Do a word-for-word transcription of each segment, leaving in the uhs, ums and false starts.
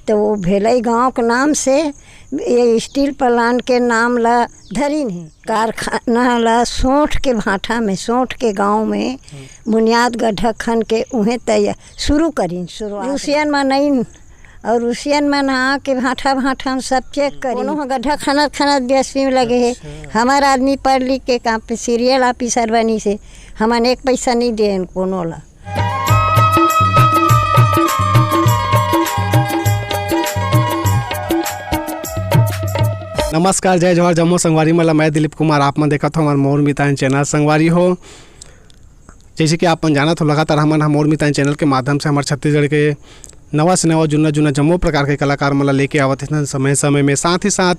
तो वो भेलई गांव के नाम से ये स्टील प्लांट के नाम ला धरिन हे। कारखाना ला सोंठ के भाठा में, सोंठ के गांव में बुनियाद गड्ढा खन के उहें तैयार शुरू करिन, शुरुआत। रूसियन मन अइन और रूसियन मन आके भाठा भाठा में सब चेक करिन। कोनो ह गड्ढा खनत खनत बेसवी में लगे हे। अच्छा। हमार आदमी पढ़ लिख के काम पे सीरियल ऑफिसर बनिस हे, हमन एक पैसा नहीं देन कोनो ला। नमस्कार, जय जोहार, जम्मो संगवारी मन ला। मैं दिलीप कुमार, आप मन देखत हो हमार मोर मितान चैनल। संगवारी हो, जैसे कि आप मन जानत हो, लगातार हमन ह मोर मितान चैनल के माध्यम से हमर छत्तीसगढ़ के नवा से नवा, जुन्ना जुन्ना जम्मो प्रकार के कलाकार मन ला लेके आवत हन समय समय में। साथ ही साथ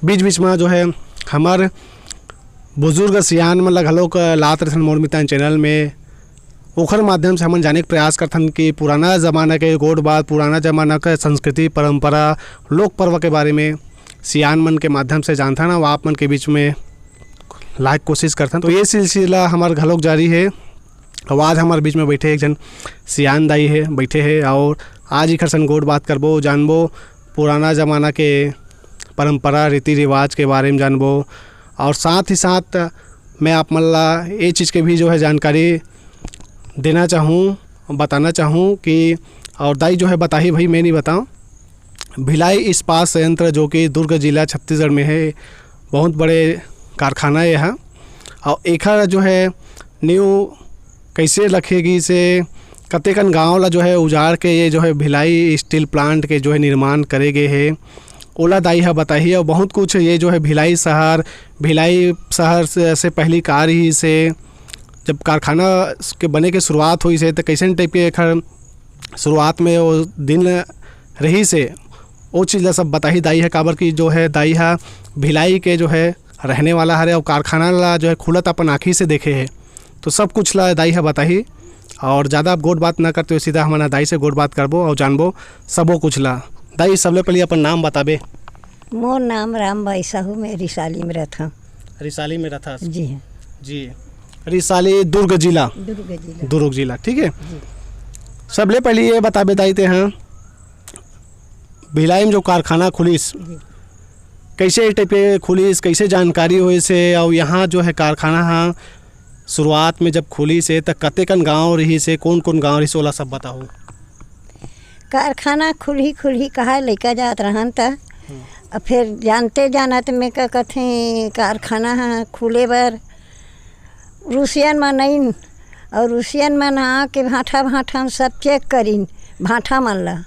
बीच बीच में जो है हमर बुजुर्ग सियान मन ला घलोक लात रहथन मोर मितान चैनल में। ओखर माध्यम से हमन जाने के प्रयास करथन कि पुराना जमाना के गोठ बात, पुराना जमाना के संस्कृति, परंपरा, लोक पर्व के बारे में सियान मन के माध्यम से जानथन अउ आप मन के बीच में लाए के कोशिश करथन। तो ये सिलसिला हमर घलोक जारी हे। अउ आज हमर बीच में बैठे एक झन सियान दाई हे, बैठे हे, और आज इखर संग गोठ बात करबो, जानबो पुराना जमाना के परंपरा, रीति रिवाज के बारे में जानबो। और साथ ही साथ मैं आप मन ला ये चीज़ के भी जो है जानकारी देना चाहूँ, बताना चाहूँ कि, और दाई जो है बताही भाई, मैं नहीं बताऊँ, भिलाई इस्पात संयंत्र जो कि दुर्ग जिला छत्तीसगढ़ में है, बहुत बड़े कारखाना ये है। और एखर जो है नींव कैसे रखे गिस हे, कतेकन गांव ला जो है उजाड़ के ये जो है भिलाई स्टील प्लांट के जो है निर्माण करे गे हे, ओला दाई ह बताही। और बहुत कुछ ये जो है भिलाई शहर, भिलाई शहर से, से पहली का रहिस हे, जब कारखाना के बने के शुरुआत होइस हे, तो कैसन टाइप के एखर शुरुआत में वो दिन रहिस हे, वो चीज़ ला सब बताही दाई ह। काबर कि जो है दाई ह भिलाई के जो है रहने वाला हरे, और कारखाना ला जो है खुलत अपन आँखी से देखे हे, तो सब कुछ ला दाई ह बताही। और ज़्यादा अब गोठ बात ना करते हुए सीधा हमन ह दाई से गोठ बात करबो और जानबो सबो कुछ ला। दाई, सबले पहले अपन नाम बताबे। मोर नाम रामबाई साहू, मैं रिसाली में रहथन। रिसाली में रहथस? जी हाँ। जी। रिसाली, दुर्ग जिला? दुर्ग जिला। दुर्ग जिला, ठीक है। जी। सबले पहले ये बताबे दाई, ते हाँ, भिलाई में जो कारखाना खुलिस, जी। कैसे टाइप के खुलिस, कैसे जानकारी होइस हे, और यहाँ जो है कारखाना हा शुरुआत में जब खुलिस हे, त कतेकन गांव रहिस हे, कौन कौन गांव रहिस हे, ओला सब बताओ। कारखाना खुलही खुलही कहा लइका जात रहन त, हम्म। अब फिर जानते जानत में का कथे कारखाना हा खुले बर रूसियन मन अइन, और रूसियन मन आके भाठा भाठा में सब चेक करिन भाठा मन ला।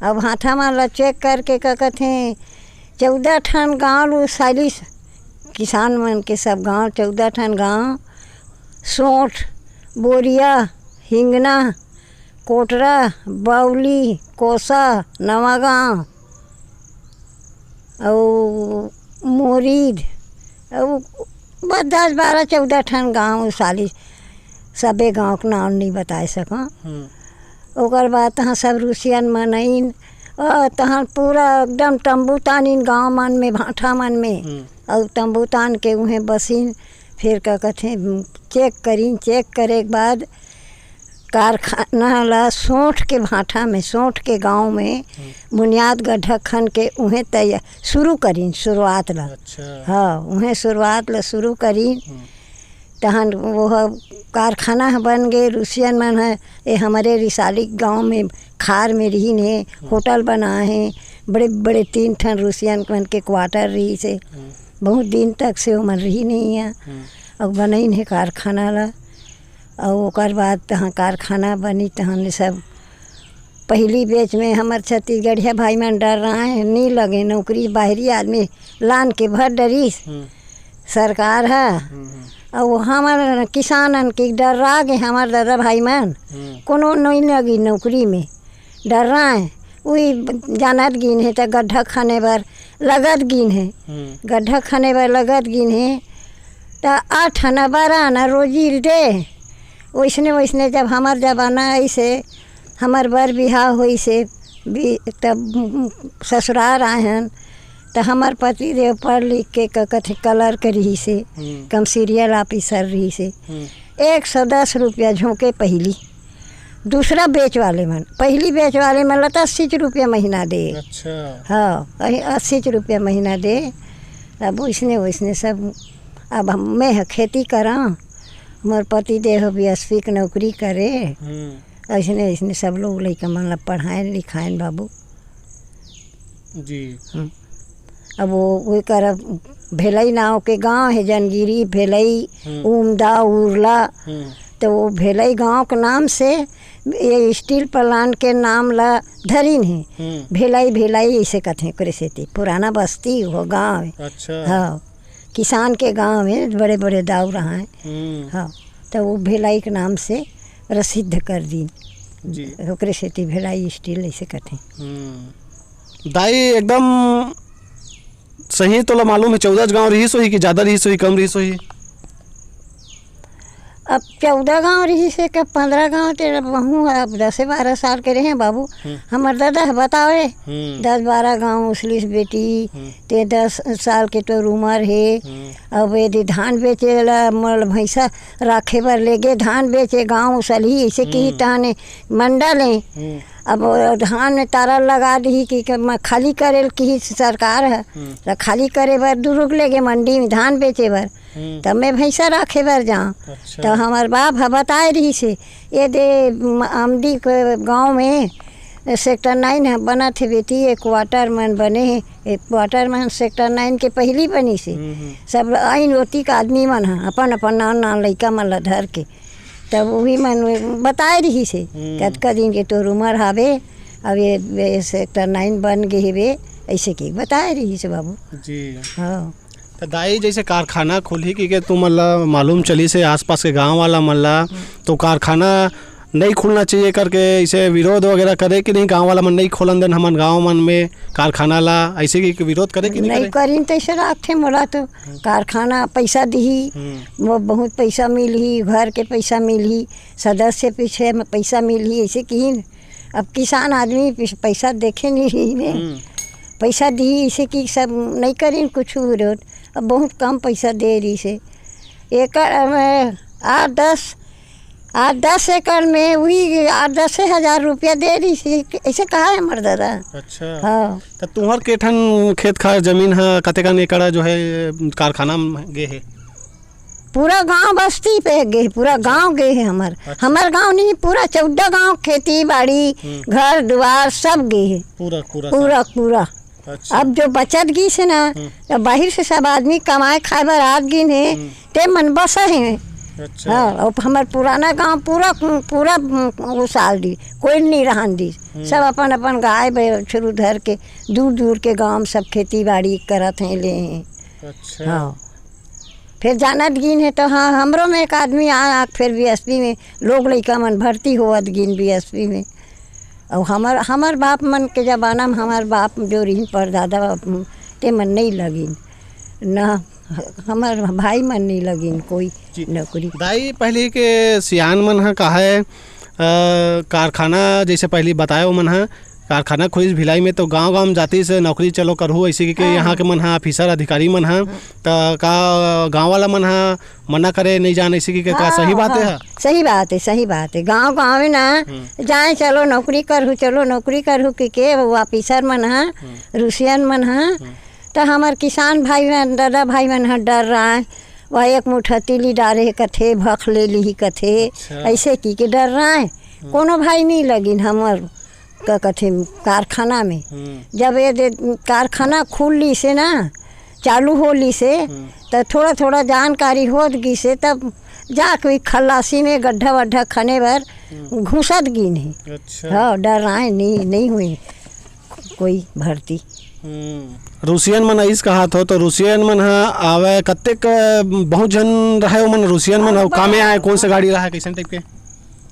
और भाठा मन ला चेक करके का कथे, चौदह ठन गांव लू सालिस, किसान मन के सब गांव, चौदह ठन गांव, सोंठ, बोरिया, हिंगना, कोटरा, बावली, कोसा, नवागांव, अउ मोरीद, अउ बस दस बारह चौदह ठन गांव साली, सबे गांव के नाम नहीं बताए सकं। हम्म। ओकर बाद तहाँ सब रूसियन मन अइन, अउ तहाँ पूरा एकदम तंबू तानिन गांव मन में, भाठा मन में, हम्म। अउ तंबू तान के उहें बसिन। फिर का कथे, चेक करिन, चेक करे के बाद कारखाना ला सोंठ के भाठा में, सोंठ के गांव में हम्म। बुनियाद गड्ढा खन के उहें तैयार शुरू करिन, शुरुआत ला। अच्छा। हाँ, उहें शुरुआत ला शुरू करिन। हम्म। तहन वो ह-, कारखाना ह बन गे, रूसियन मन ह, ए हमरे रिसाली गांव में खार में रिहिन हे, हम्म। होटल बनाए हे, बड़े बड़े तीन ठन रूसियन मन के क्वार्टर रहिस हे। हम्म। बहुत दिन तक से ओमन रिहिन हे इहाँ। हम्म। अउ बनइन हे कारखाना ला। अउ ओकर बाद तहाँ कारखाना बनी, तहन सब पहिली बेच में हमर छत्तीसगढ़िया भाई मन डर्राए, नी लगे नौकरी, बाहरी आदमी लान के भर डरिस हम्म। सरकार ह। हम्म, हम्म। अउ हमर किसानन के डर्रा गे हमर दादा भाई मन, हम्म। कोनो नई लगी नौकरी में, डर्राए। उही जानत गिन हे त गड्ढा खने बर लगत गिन हे। हम्म। गड्ढा खने बर लगत गिन हे त आठ आना, बारह आना रोजी दे। वैसने वैसने जब हमर जमाना अइसे, हमर बर बिहाव होइसे, बि-, तब ससुरार आए हन, त हमर पति देव पढ़ लिख के क-, कथे कलर के रहिसे, हम्म। कम सीरियल ऑफिसर रहिसे। हम्म। एक सौ दस रुपया झोंके पहिली। दूसरा बैच वाले मन, पहली बैच वाले मन ला तो अस्सी रुपया महीना दे। अच्छा। हाँ, अस्सी रुपया महीना दे। अब वैसने वैसने सब, अब हम, मैं ह खेती करा, मोर पति देव बीएसपी के नौकरी करे। हम्म। ऐसने ऐसने सब लोग लइका मन ला पढ़ाएन लिखाएन बाबू। जी। हम्म। अब वो, वो कर भेलई नाव के गांव है, जनगिरी, भेलई, हम्म। उमदा, उरला। हम्म। तो वो भेलई गांव के नाम से ये स्टील प्लांट के नाम ला धरिन है। हम्म। भेलई, भेलई ऐसे कथे ओकरे सेती। पुराना बस्ती हो, गांव है। अच्छा। हाँ, किसान के गांव है, बड़े बड़े दाऊ रहा है। हम्म। हाँ, तो वो भेलई के नाम से प्रसिद्ध कर दीन। जी। ओकरे सेती भेलई स्टील ऐसे कथे। हम्म। दाई एकदम सही, तोला मालूम है चौदह गांव रहिस होही कि ज्यादा रहिस होही, कम रहिस होही? अब चौदह गांव रहिस हे, कब पन्द्रह गांव, ते अब महूं अब दसे बारह साल के रहे बाबू। हम्म। हमर दादा ह बतावे, हम्म। दस बारह गांव उसलिस बेटी, हम्म। ते दस साल के तोर उमर हे। हम्म। अब यदि धान बेचे ला मोल भैंसा राखे बर लेगे, धान बेचे गांव उसलही, ऐसे की हम्म। ताने मंडल है। हम्म। अब वो धान में तारा लगा दी कि, कि मैं खाली करे ल की सरकार है, हम्म। तो खाली करे बर दुरुग लेगे मंडी में धान बेचे बर। हम्म। तब मैं भैंसा राखे बर जाऊँ। अच्छा। तो हमार बाप ह बताए रहिस हे, ये दे म-, आमदी के गांव में सेक्टर नाइन ह बनत हे बेटी, ये क्वार्टर मन बने हे, ये क्वार्टर मन सेक्टर नाइन के पहली बनिस हे। हम्म, हम्म। सब आइन ओती के आदमी मन ह अपन अपन नान नान लइका मन ला धर के, तब वही मन बताए रहिस हे, हम्म। कतका दिन के तोर उमर हावे, अब ये, ये सेक्टर नाइन बन गे हेबे, ऐसे की बताए रहिस हे बाबू। जी। हाँ। त दाई, जैसे कारखाना खुलही कि के तुमन ला मालूम चलिस हे आसपास के गांव वाला मन ला, हम्म। तो कारखाना नहीं खुलना चाहिए करके ऐसे विरोध वगैरह करे कि नहीं, गांव वाला मन नहीं खोलन देन हमन गांव मन में कारखाना ला, ऐसे कि विरोध करे कि नहीं नहीं करे? करिन, तैसे राखथे मोला तो। कारखाना पैसा दिही, हम्म। वो बहुत पैसा मिलही, घर के पैसा मिलही, सदस्य पीछे में पैसा मिलही, ऐसे किहिन। अब किसान आदमी पीछे पैसा देखे नहीं रही ने। हम्म। पैसा दिही, ऐसे कि सब नहीं करिन कुछ विरोध। अब बहुत कम पैसा दे रहिस हे। एकड़ में आठ दस, आठ दस एकड़ में वही आठ दसे हजार रुपया दे रहिस हे, ऐसे कहा है हमर दादा। अच्छा। हाँ। त तुहर के ठन खेत खार जमीन ह, कतेकन एकड़ जो है कारखाना में गे हे? पूरा गांव बस्ती पे गे हे, पूरा गांव गे हे हमर। अच्छा। हमर गांव नहीं, पूरा चौदह गांव, खेती बाड़ी, हम्म। घर दुआर सब गे हे। पूरा, पूरा पूरा, सब। पूरा। अच्छा। अब जो बचत गिस हे ना, हम्म। तो बाहिर से सब आदमी कमाए खाए बर आत गिन हे, हम्म। ते मन बसे हे। अच्छा। हाँ, अब हमर पुराना गांव पूरा, पूरा उसाल दी, कोई नहीं रहन दी। हम्म। सब अपन अपन गाय बछरू धर के दूर दूर के गांव में सब खेती बाड़ी करत हे, ले हे। अच्छा। हाँ। फिर जानत गिन हे तो हाँ, हमरो में एक आदमी आ, आ फिर बीएसपी में लोग लइका मन भर्ती होवत गिन बीएसपी में। अउ हमर, हमर बाप मन के जमाना में हमर बाप जो रहिन परदादा, ते मन नहीं लगिन, न हमर भाई मन नहीं लगिन कोई जी। नौकरी। दाई, पहले के सियान मन ह कहा है, अ, कारखाना जैसे पहले बताए वो मन ह, कारखाना खुलिस भिलाई में तो गांव-गांव में जातिस नौकरी चलो करहू, ऐसे कि, हाँ। यहाँ के मन ह ऑफिसर अधिकारी मन ह, हम्म। त का गांव वाला मन ह मना करे नहीं जान, ऐसे कि का हाँ, सही बात है? हाँ। सही बात है, सही बात है। गांव-गांव में ना हम्म। जाए, "चलो नौकरी करहू, चलो नौकरी करहू," कि के वो ऑफिसर मन ह, हम्म। रूसियन मन ह, हम्म। त हमर किसान भाई मन, दादा भाई मन ह डर रहा है, वह एक मुठा तिली डारे कथे, भख ले ली कथे, अच्छा। ऐसे की के डर रहा है। हम्म। कोनो भाई नहीं लगिन हमर का कथे कारखाना में। हम्म। जब ये दे कारखाना खुल ली से ना, चालू हो ली से, हम्म। त थोड़ा थोड़ा जानकारी होत गी से, तब जाके खलासी में गड्ढा वड्ढा खने बर हम्म। घुसत गिन है। अच्छा। हाँ, डर आए नहीं, नहीं हुई कोई भर्ती। हम्म। रूसियन मन अइस कहत हो, तो रूसियन मन ह आवे, कतेक, बहुत झन रहे ओमन रूसियन मन, अउ कामे आए, कौन से गाड़ी रहा, कैसन टाइप के?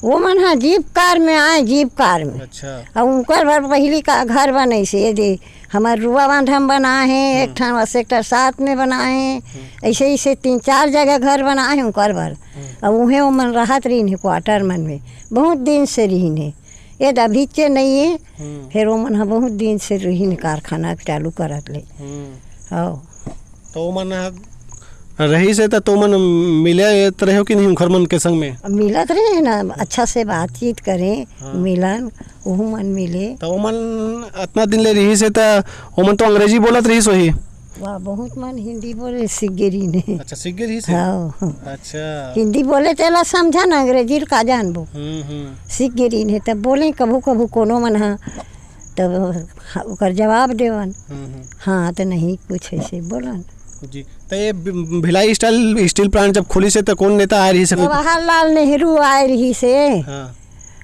वो मन ह जीप कार में आए, जीप कार में। अच्छा। अउ उनकर बर पहिली का घर बनइसे, ये दे, हमर रुआ बांधा में बनाए हे, एक हम्म। ठन सेक्टर सात में बनाए हे, हम्म। ऐसे, ऐसे तीन चार जगह घर बनाए हे उनकर बर। हम्म। अउ उहें ओमन रहत रहिन हे क्वार्टर मन में, बहुत दिन से रहिन हे। ये अभी के नहीं है, हम्म। फिर वो मन ह बहुत दिन से रहिन कारखाना चालू करत ले। हम्म। हाँ। तो वो मन ह रहिस हे त तुमन मिले त रहे हो कि नहीं उखर मन के संग में? मिलत रहे ना, अच्छा से बातचीत करें, हाँ। मिलन, ओहू मन मिले। त ओमन अतना दिन ले रहिस हे त ओमन तो अंग्रेजी बोलत रहिस होही। वाह, बहुत मन हिंदी बोले सीख गे रहिन हे। अच्छा, सीख गे रहिस हे? हाँ। अच्छा। हिंदी बोले तेला समझन, अंग्रेजी ल का जानबो। हम्म, हम्म। सीख गे रहिन हे, तब बोले कभू कभू कोनो मन हा, तब हा, ओकर जवाब देवन। हम्म, हम्म। हाँ, त नहीं, कुछ ऐसे बोलन। जी, त ये बि-, भिलाई स्टाइल स्टील प्लांट जब खोलिस हे, त कौन नेता आए रहिस हे? जवाहरलाल नेहरू आए रहिस हे। हाँ।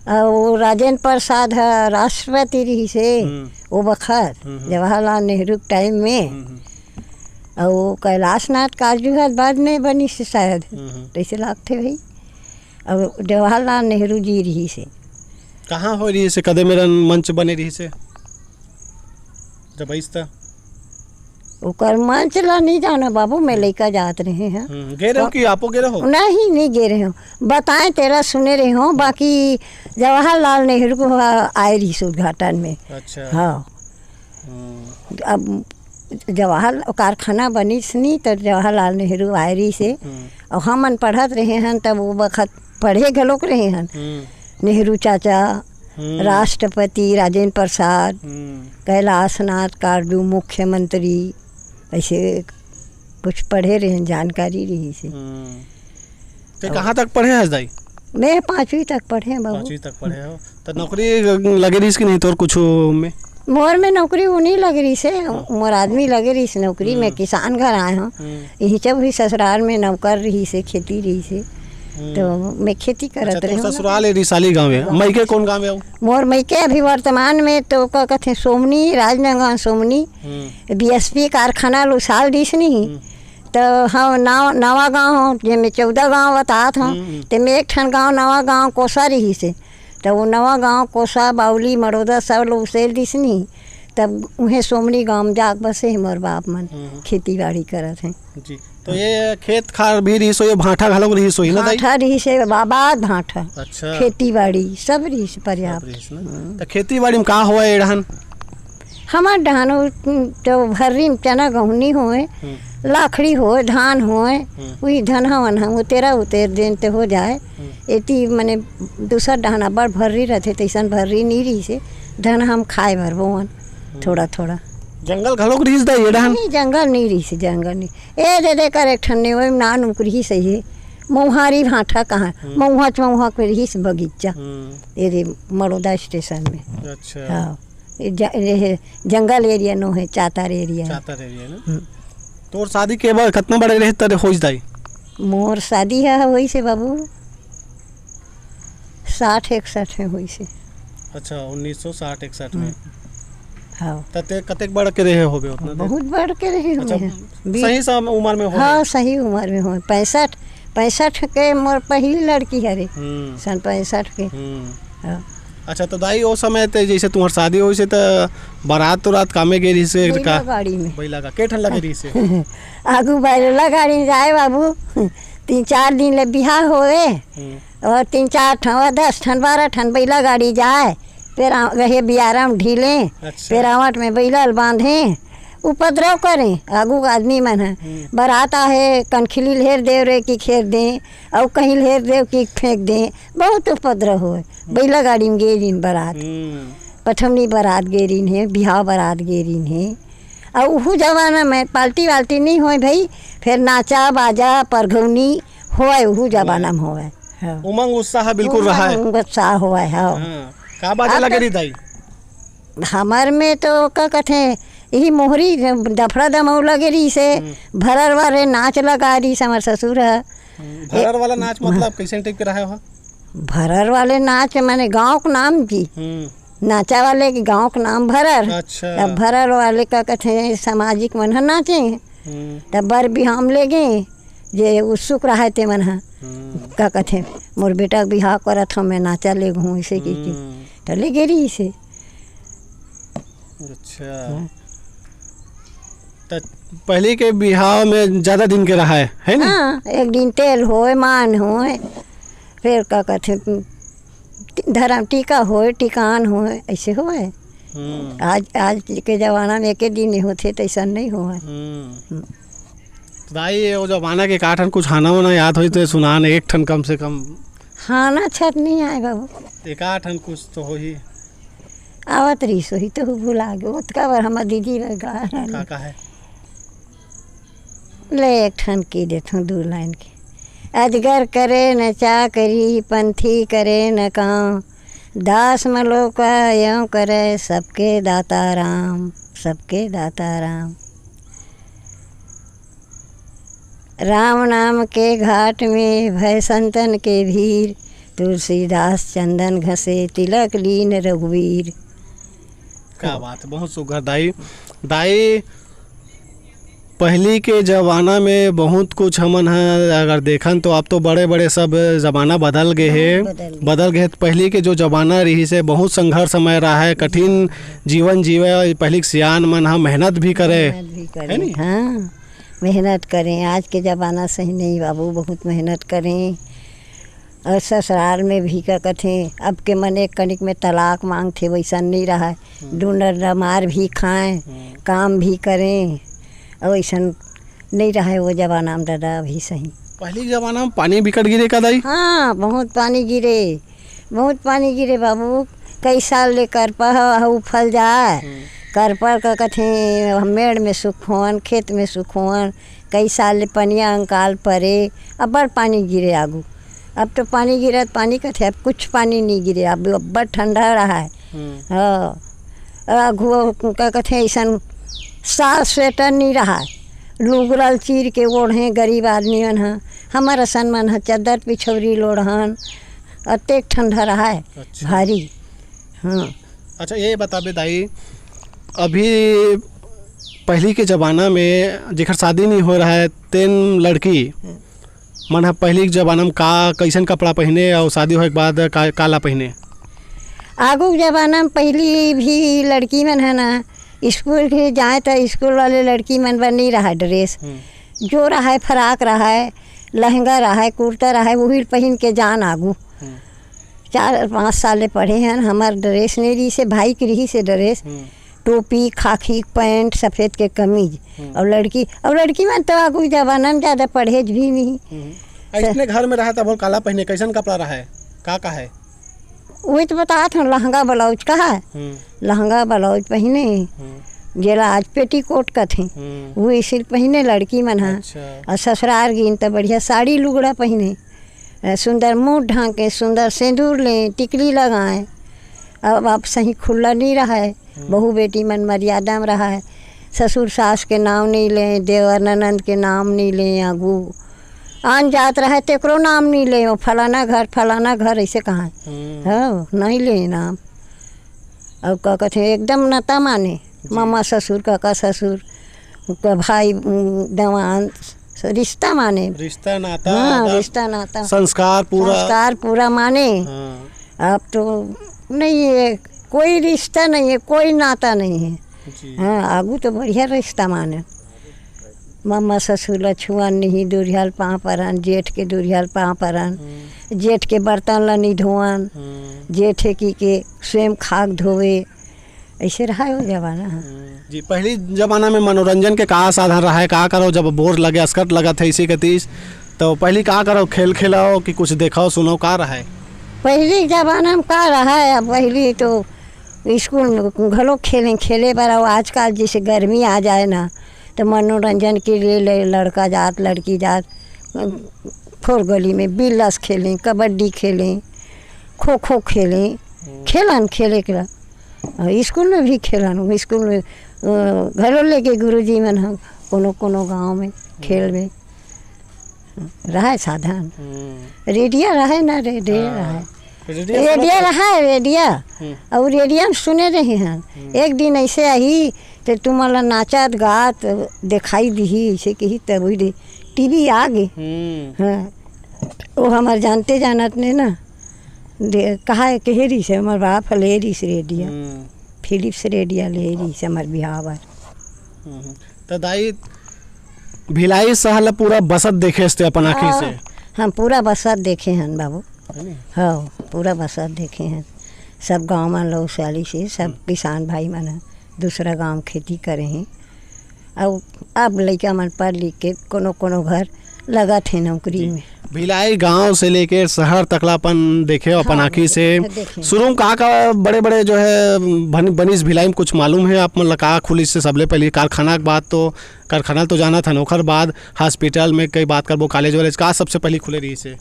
अउ राजेंद्र प्रसाद ह राष्ट्रपति रहिस हे, हम्म। ओ बखत, हम्म, हम्म। जवाहरलाल नेहरू के टाइम में। हम्म, हम्म। अउ कैलाशनाथ काजू ह बाद में बनिस हे शायद, हम्म, हम्म। तइसे लागथे भाई। अउ जवाहरलाल नेहरू जी रहिस हे। कहाँ होए रहिस हे, कदे मेरन मंच बने रहिस हे? जब आइस त? ओकर मंच ला नहीं जानो बाबू, मैं लइका जात रहे हैं। हम्म, गे रहो कि आपो गे रहो? नहीं, नहीं गे रहे हो। बताएं तेरा सुने रहे हो, बाकी जवाहरलाल नेहरू को आए रहिस उद्घाटन में। अच्छा। हाँ। हम्म। अब जवाहर कारखाना बनिस नी, त जवाहरलाल नेहरू आए रहिस हे। हम्म। अउ हमन पढ़त रहे हन, तब वो बखत पढ़े घलोक रहे हन। हम्म। नेहरू चाचा, हम्म। राष्ट्रपति राजेंद्र प्रसाद, हम्म। कैलाशनाथ काजू मुख्यमंत्री, ऐसे कुछ पढ़े रहे हन, जानकारी रहिस हे। हम्म। ते कहाँ तक पढ़े हस दाई? मैं पाँचवीं तक पढ़े हँव बाबू। पाँचवीं तक पढ़े हो। त नौकरी लगे रहिस कि नहीं तोर कुछ में? मोर में नौकरी वो नहीं लगे रहिस हे, हाँ। मोर आदमी लगे रहिस नौकरी, मैं हम्म। किसान घर आए हँव। हम्म। इही जब भी ससुराल में नौकर रहिस हे, खेती रहिस हे, हम्म। त मैं खेती करत अच्छा, तोर रहे हँव ना। ससुराल ए रिसाली गाँव हे, हाँ। मइके कौन गाँव हे? मोर मइके अभी वर्तमान में तो का कथे सोमनी, राजनांदगांव सोमनी, हम्म। बीएसपी कारखाना ल उसाल दिस नहीं। हम्म। त हाँ, नवा, नवा गाँव हो, जेमे चौदह गाँव बतात हो, हम्म, हम्म। तेमे एक ठन गाँव नवा गाँव कोसा रहिस हे। त वो नवा गाँव कोसा, बावली, मड़ोदा सब ल उसेल दिस नहीं। तब उहें सोमनी गाँव में जाके बसे हे मोर बाप मन, हम्म। खेती बाड़ी करत हे। जी, तो ये खेत खार भी रहिस हो, ये भांठा घलोक रहिस होही ना दाई? भांठा रहिस हे, आबाद भांठा। अच्छा। खेती बाड़ी सब रहिस हे, सब पर्याप्त। रहिस ना। हम्म। त खेती बाड़ी में का होवय ए डहन? हमर डहन तो भर्री में चना गहूँ नहीं होए, हम्म। लाखड़ी होए, धान होए, हम्म। उही धनहा वनहा उतेरा उतेर देन ते हो जाए। हम्म। एती मने दूसर डहन अब्बड़ भर्री रथे, तइसन भर्री नहीं रहिस हे। धन हम खाए बर बोवन, हम्म। थोड़ा थोड़ा। जंगल घलोक रहिस दाई ए डहन? नहीं, जंगल नहीं रहिस हे, जंगल नहीं। ए दे दे कर एक ठन ने, ओए नान उकरही सही हे। मउहारी भांठा कहाँ? हम्म। मउहा चउहा के रहिस बगीचा। हम्म। ए दे मड़ोदा स्टेशन में। अच्छा। हाँ। ए ज-, ए हे, जंगल एरिया नो हे, चातर एरिया हे। चातर एरिया ना? हम्म। तोर शादी के बाद कितना बड़े रहे तोर होइस दाई? मोर शादी ह होइस हे बाबू, साठ इकसठ में होइस हे। अच्छा, उन्नीस सौ साठ इकसठ में। हम्म। हाँ। त ते कतेक बड़ के रहे होबे उतना देर? बहुत बड़ के रहे अच्छा, होंगे। बीस सही सा उम्र में होबे? हाँ, सही उम्र में होंगे। पैंसठ, पैंसठ के मोर पहली लड़की हरे, हम्म। सन पैंसठ के। हम्म। हाँ। अच्छा, तो दाई, ओ समय ते जैसे तुम्हार शादी होइस हे, त बारात उरात कामे गे रहिस हे बैला का? गाड़ी में। बैला का? के ठन लगे रहिस हे? आगू बैला गाड़ी में जाए बाबू, तीन चार दिन ले बिहाव होए, हम्म। और तीन चार ठन, दस ठन, बारह ठन बैला गाड़ी जाए, फिर आ-, रहे बियारा में ढीले, अच्छा। फिर आवट में बैला ल बांधे, उपद्रव करे आगू के आदमी मन ह। हम्म। बारात आहे, कनखिली ल हेर देव रे कि खेर दे, अउ कहीं ल हेर देव कि फेंक दे, बहुत उपद्रव होए। हम्म। बैला गाड़ी में गे रहिन बारात, हम्म। पठमनी बारात गे रहिन हे, बिहाव बारात गे रहिन हे। अउ उहू जमाना में पार्टी वार्टी नहीं होए भाई, फिर नाचा बाजा परघौनी होए, उहू जमाना में होए। हाँ। उमंग उत्साह बिल्कुल उमंग रहा है। उत्साह होए, हाँ। हाँ। का बाजा अब लगे तो रही दाई? हमर में तो का कथे, यही मोहरी दफड़ा दमऊ लगे रहिस हे, हम्म। भरर वाले नाच लगा रहिस हमर ससुर ह। हम्म, भरर वाला नाच मतलब कैसे टाइप के रहा है वहाँ? भरर वाले नाच माने गांव के नाम जी। हम्म। नाचा वाले के गांव के नाम भरर। अच्छा। तब भरर वाले का कथे सामाजिक मन ह नाचे। हम्म। तब बर बिहाम ले गे, जे उत्सुक रहे ते मन ह। हम्म। का कथे, मोर बेटा के बिहाव करत हंव, मैं नाचा ले घूम इसे की, की। हम्म। त ले गे रहिस हे। अच्छा। हाँ। त पहले के बिहाव में ज्यादा दिन के रहा है, है ना? हाँ, एक दिन तेल होए, मान होए, फिर का कथे, धर्म टीका होए, टिकान होए, ऐसे होए। हम्म। आज, आज के जमाना में एके दिन ही होथे, तैसा नहीं होए। हम्म। हम्म। दाई, वो जमाना के का ठन कुछ हाना वाना याद होई तो सुनान, एक ठन कम से कम। हाना छत नहीं आए बाबू। एक आध ठन कुछ तो होही। आवत रहिस होही तो भुला गे। ओतका बर हमर दीदी बर गा रहली। का, का है? ले, एक ठन के देथों दू लाइन के। अजगर करे न चाकरी, पंथी करे न काम, दास मलोका यों करे, सबके दाता राम, सबके दाता राम। राम नाम के घाट में भय संतन के भीड़, तुलसीदास चंदन घसे, तिलक लीन रघुवीर। क्या बात है, बहुत सुघर दाई। दाई, पहली के जमाना में बहुत कुछ हमन ह अगर देखन तो अब तो बड़े-बड़े सब जमाना बदल गे हे। बहुत बदल गे। बदल गे हे। तो पहली के जो जमाना रहिस हे, बहुत संघर्ष समय रहा है, कठिन जीवन जीवे, पहली के सियान मन ह मेहनत भी करे। मेहनत भी करे, है नी? हाँ, मेहनत करें। आज के जमाना सही नहीं बाबू, बहुत मेहनत करें। और ससुराल में भी का कथे, अब के मन एक कनिक में तलाक मांगथे, वैसन नहीं रहा है। हम्म। डूनर डमार भी खाएं, हम्म। काम भी करें, और वैसन नहीं रहा है वो जमाना में दादा, अभी सही। पहली के जमाना में पानी बिकट गिरे का दाई? हाँ, बहुत पानी गिरे, बहुत पानी गिरे बाबू। कई साल ले करपा ह, ह उफल जाए। हम्म। करपा का कथे, मेड़ में सुखोन, खेत में सुखोन, कई साल ले पनिया अंकाल परे, अब्बड़ पानी गिरे आगू। अब तो पानी गिरत पानी कथे, अब कुछ पानी नहीं गिरे, अब अब्बड़ ठंडा रहा है। हम्म। हाँ। आगू का कथे, ऐसन साल स्वेटर नहीं रहा है। लुगरल चीर के ओढ़े गरीब आदमी मन ह, हमर असन मन ह चद्दर पिछौरी लोढ़न, अतेक ठंडा रहा है। अच्छा। भारी। हाँ। अच्छा, ये बताबे दाई, अभी पहली के जमाना में जेकर शादी नहीं हो रहा है, तेन लड़की हम्म। मन ह पहली के जमाना में का, कैसन कपड़ा पहिने और शादी होए के बाद का, का ला पहिने? आगू के जमाना में पहली भी लड़की मन है ना, स्कूल के जाए तो स्कूल वाले लड़की मन बर नहीं रहा ड्रेस। हम्म। जो रहा है, फ्राक रहा है, लहंगा रहा है, कुर्ता रहा है, वही पहिन के जान आगू। हम्म। चार पाँच साल ले पढ़े हन, हमार ड्रेस नहीं रही से, भाई के रही से ड्रेस, हम्म। टोपी, खाकी पैंट, सफेद के कमीज। हम्म। और लड़की, और लड़की मन तो आगू जमाना में ज्यादा पढ़े भी नहीं। हम्म। ऐसने घर में रहा तब काला पहिने, कैसन कपड़ा रहा है, का का है? वही तो बतात हन, लहंगा ब्लाउज का है, हम्म। लहंगा ब्लाउज पहिने, हम्म। जेला आज पेटीकोट कथे, हम्म। वो सिर्फ पहिने लड़की मन ह। अच्छा। और ससुरार गिन तो बढ़िया साड़ी लुगड़ा पहिने, अ, सुंदर मुंह ढांके, सुंदर सेंदूर लें, टिकली लगाएं। अब आप सही खुला नहीं रहा है, हम्म। बहू बेटी मन मर्यादा में रहा है, ससुर सास के नाम नहीं लें, देवर ननंद के नाम नहीं लें, आगू आन जात रहे तेकरो नाम नहीं लें, वो फलाना घर, फलाना घर, ऐसे कहा है। हम्म। हाँ, नहीं लें नाम। और का कहते हैं, एकदम नाता माने, जी। मामा ससुर, काका ससुर, का भाई, उम, दवान, स-, रिश्ता माने। रिश्ता नाता, हाँ, आदर, रिश्ता नाता। संस्कार पूरा। संस्कार पूरा माने। हाँ। अब तो नहीं है, कोई रिश्ता नहीं है, कोई नाता नहीं है। जी। हाँ, आगू तो बढ़िया रिश्ता माने। मामा ससुर ला छुअन नहीं, दुरिहा ल पाँव परन, जेठ के दुरिहा ल पाँव परन, हम्म। जेठ के बर्तन ला नहीं धोवन, हम्म। जेठ हे की के स्वयं खाक धोवे, ऐसे रहा वो जमाना ह। हम्म। जी, पहली जमाना में मनोरंजन के का साधन रहा है, का करो जब बोर लगे, असकट लगत है इसी के तीस, तो पहली का करो, खेल खेलाओ कि कुछ देखाओ सुनाओ, का रहा है? पहली जमाना में का रहा है, अब पहली तो स्कूल में घलो खेलें, खेले बर, और आजकल जैसे गर्मी आ जाए ना, तो मनोरंजन के लिए ले-, लड़का जात, लड़की जात, फोर गली में बिल्लस खेलें, कबड्डी खेलें, खो खो खेलें, हम्म। खेलन खेले के ला। और स्कूल में भी खेलन, स्कूल में, अ, घरो लेके गुरुजी मन ह, कोनो कोनो गांव में खेल हम्म। में। रहे साधन। हम्म। रेडिया रहे ना, रेडिया हाँ। रहे। रेडिया रेडिया सुनत रहे। रहे, रेडिया। हम्म। और रेडिया में सुने रहे हैं। हम्म। एक दिन ऐसे आही, तो तुम्हारा नाचत गात दिखाई दिही, ऐसे कही, तब वही दे, टीवी आ गए। हम्म। हाँ। वो हमार जानते जानत ने ना, दे, कहा है, कहे रही से, हमार बाप ले रही से रेडिया। हम्म। फिलिप्स रेडिया ले रही से हमार बिहाव बर। हम्म। तो दाई, भिलाई सहर ल पूरा बसत देखे हस ते अपन आँखी से? हाँ, हम पूरा बसत देखे हन बाबू। है नी? हाँ, पूरा बसत देखे हन। सब गाँव मन लौसाली से, सब हम्म। किसान भाई मन ह, दूसरा गाँव खेती करे हैं। और अब लइका मन पढ़ लिख के कोनो कोनो घर लगत हे नौकरी में। भिलाई गांव से लेके शहर तक ला अपन देखे हो, अपन हाँ, आँखी से। देखे। शुरू में कहाँ का बड़े बड़े जो है बन-, बनिस भिलाई में, कुछ मालूम है आप मन ला? का खुलिस से सबले पहले? कारखाना के बाद तो, कारखाना तो जाना था ना, ओकर बाद हॉस्पिटल में कई बात करबो, कॉलेज वॉलेज का सबसे पहले खुले रहिस हे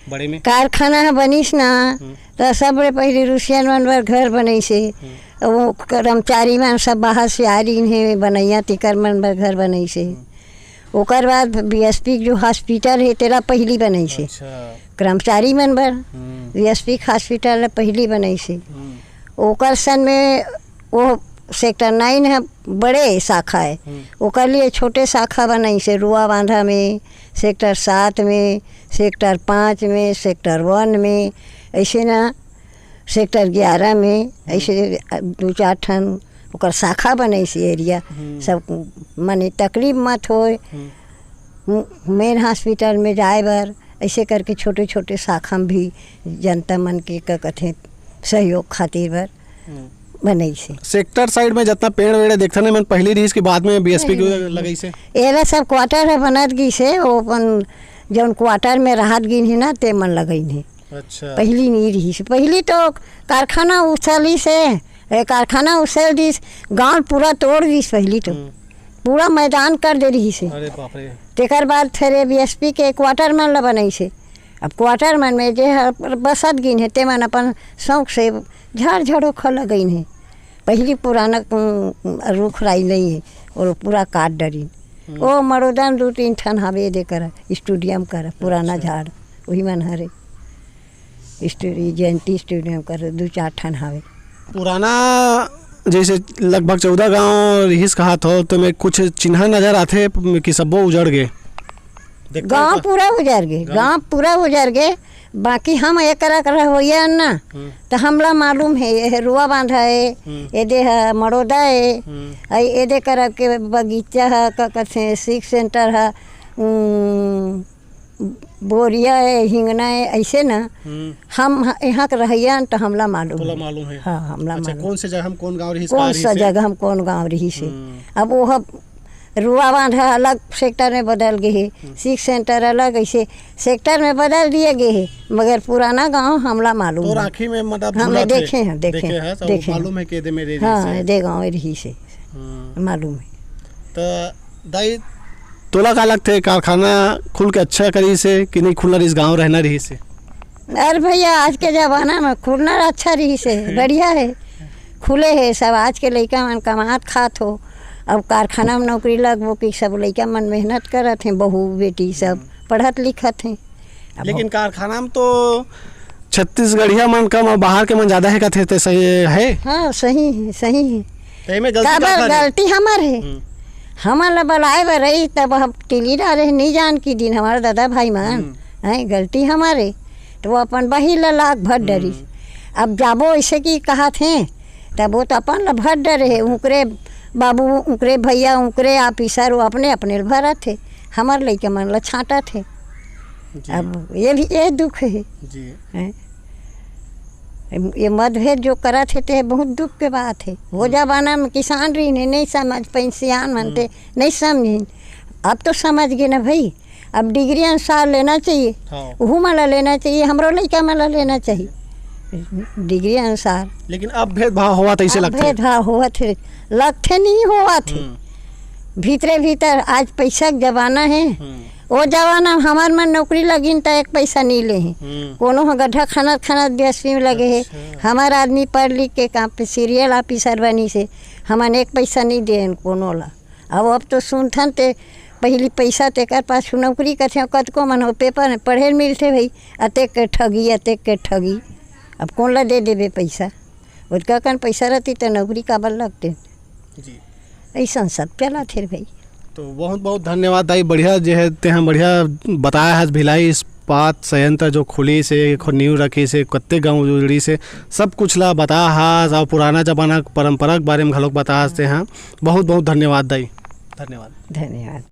बड़े में? कारखाना ह बनिस ना, हम्म। त सबले पहले रूसियन मन बर घर बनइस हे। हम्म। वो कर्मचारी मन सब बाहर से आ रहिन हे, बनइया तेकर मन बर घर बनइस हे। हम्म। ओकर बाद बीएसपी के जो हॉस्पिटल हे, तेला पहिली बनइस हे। अच्छा। कर्मचारी मन बर हम्म। बीएसपी के हॉस्पिटल ला पहिली बनइस हे। हम्म। ओकर सन में वो सेक्टर नाइन ह बड़े शाखा हे, हम्म। ओकर लिए छोटे शाखा बनइस हे, रुआ बांधा में, सेक्टर सात में, सेक्टर पाँच में, सेक्टर वन में, अइसे ना सेक्टर ग्यारह में, हम्म। अइसे दू चार ठन ओकर शाखा बनइस हे एरिया। हम्म। सब माने तकलीफ मत होय। हम्म। मेन हॉस्पिटल में जाए बर, अइसे करके छोटे-छोटे शाखा में भी जनता मन के, का कथे, सहयोग खातिर बर हम्म। बनइस हे। सेक्टर साइड में जतना पेड़ वेड़ देखथन, एमन पहिली रिहिस कि बाद में बीएसपी के पहिली। लगइस हे? एला सब क्वार्टर ह बनत गिस हे, वो अपन जौन क्वार्टर में रहत गिन हे ना, ते मन लगइन हे। अच्छा। पहिली नइ रिहिस। पहिली तो कारखाना उछलिस हे, ए, कारखाना उछल दिस, गांव पूरा तोड़ दिस पहिली तो। हम्म। पूरा मैदान कर दे रिहिस हे। अरे बाप रे। तेकर बाद फेर ए बीएसपी के क्वार्टर मन ल बनइस हे। अब क्वार्टर मन में जे ह बसत गिन हे, तेमन अपन शौक से झाड़ झड़ोखा लगइन हे। पहिली पुराना, उम, रूख राई नइ हे, वो पूरा काट डरिन। हम्म। ओ मड़ोदन दू तीन ठन हवे, दे कर स्टेडियम कर पुराना अच्छा। झाड़, वही मन हरे। स्टूडियो, जयंती स्टूडियो कर दू चार ठन हवे। पुराना जैसे लगभग चौदह गांव रिहिस कहत हो, तो में कुछ चिन्हा नजर आथे कि सब्बो उजड़ गे? देखथन गांव का? पूरा उजड़ गे, गांव गांव पूरा उजड़ गे। बाकी हम एकरा कर होइया ना, हम्म। तो हमला मालूम है, ये रुआ बांधा है, हम्म। ये दे है मड़ोदा है, हम्म। अई ये दे कर के बगीचा है, का कहते हैं, सिख सेंटर है, उम, बोरिया है, हिंगना है, ऐसे ना। हम्म। हम ह-, यहाँ के रहैया न, तो हमला मालूम तोला है। मालूम है। हाँ, हमला अच्छा, मालूम। कौन से जगह हम कौन गांव रहिस कौन है? सा जगह हम कौन गांव रहिस है। हम्म। अब वो ह-, रुआ बांधा अलग सेक्टर में बदल गए है, हम्म। सिख सेंटर अलग, ऐसे सेक्टर में बदल दिए गए है, मगर पुराना गांव हमला मालूम तोर है। आँखी में मतलब हाँ, मैं झूलत है। देखे हैं, देखे देखे हैं, हैं, सब देखे हैं। मालूम है कि एदे में रहिस हाँ, है। एदे गांव रहिस है। हम्म। मालूम है। तो दाई, तोला का लगथे, कारखाना खुल के अच्छा करिस हे कि नहीं खुलना रहिस, गाँव रहना रहिस हे? अरे भैया, आज के जमाना में खुलना अच्छा रहिस हे, बढ़िया है, खुले है सब। आज के लइका मन कमात खात हो, अब कारखाना में नौकरी लगबो कि सब लइका मन मेहनत करत हैं, बहू बेटी सब हम्म। पढ़त लिखत हैं। अब लेकिन कारखाना में तो छत्तीसगढ़िया मन कम और बाहर के मन ज्यादा है, कथे ते सही है? हाँ, सही है, सही है। तो एमे गलती काबर काकर है? गलती हमर है। हम्म। हमन ला बलाए बर रही, तब हम टिली डारे, नहीं जान की दिन हमारे दादा भाई मन, हम्म। हैं, गलती हमर है। तो वो अपन बहिर ला लाग भर डरिस। हम्म। अब जाबो ऐसे की कहत हैं, तब वो तो अपन ला भर डरे है। उनकरे बाबू, उनकरे भैया, उनकरे ऑफिसर, वो अपने, अपने ला भरत है। हमर लइका मन ला छांटत है। जी। अब ये भी, ये दुख है। जी। हैं? ये मतभेद जो करत हे, ते बहुत दुख के बात है। वो हम्म। जमाना में किसान रहिन हे, नहीं समझ पाइन, सियान मन ते हम्म। नहीं समझिन। अब तो समझ गए ना भाई, अब डिग्री अनुसार लेना चाहिए, हाँ। उहू मन ला लेना चाहिए, हमरो लइका मन ला लेना चाहिए डिग्री अनुसार। लेकिन अब भेदभाव होवत ऐसे अब लगथे। भेदभाव होवत हे, लगथे नहीं होवत हे। हम्म। भीतरे भीतर आज पैसा के जमाना है। हम्म। ओ जमाना में हमर मन नौकरी लगिन त एक पैसा नहीं ले हे। हम्म। कोनो ह गड्ढा खनत खनत बीएसपी में लगे हे। अच्छा। हमर आदमी पढ़ लिख के काम पे सीरियल ऑफिसर बनिस हे। हमन एक पैसा नहीं देन कोनो ला। अब, अब तो सुनथन ते पहली पैसा तेकर पास नौकरी करथे, कतको मन हो पेपर में पढ़े ल मिलथे भाई, अतेक के ठगी, अतेक के ठगी। अब कौन ला दे देबे पैसा? ओतका कन पैसा रहती त नौकरी काबर लगते? जी। ऐसन सब चलत हे भाई। तो बहुत बहुत धन्यवाद दाई, बढ़िया जे है ते हम बढ़िया बताया है भिलाई इस्पात संयंत्र जो खुलिस हे, नींव रखिस हे, कत्ते गाँव जुड़िस हे, सब कुछ ला बताया है और पुराना जमाना के परंपरा के बारे में घलोक बताया है ते हैं। बहुत बहुत धन्यवाद दाई, धन्यवाद। धन्यवाद।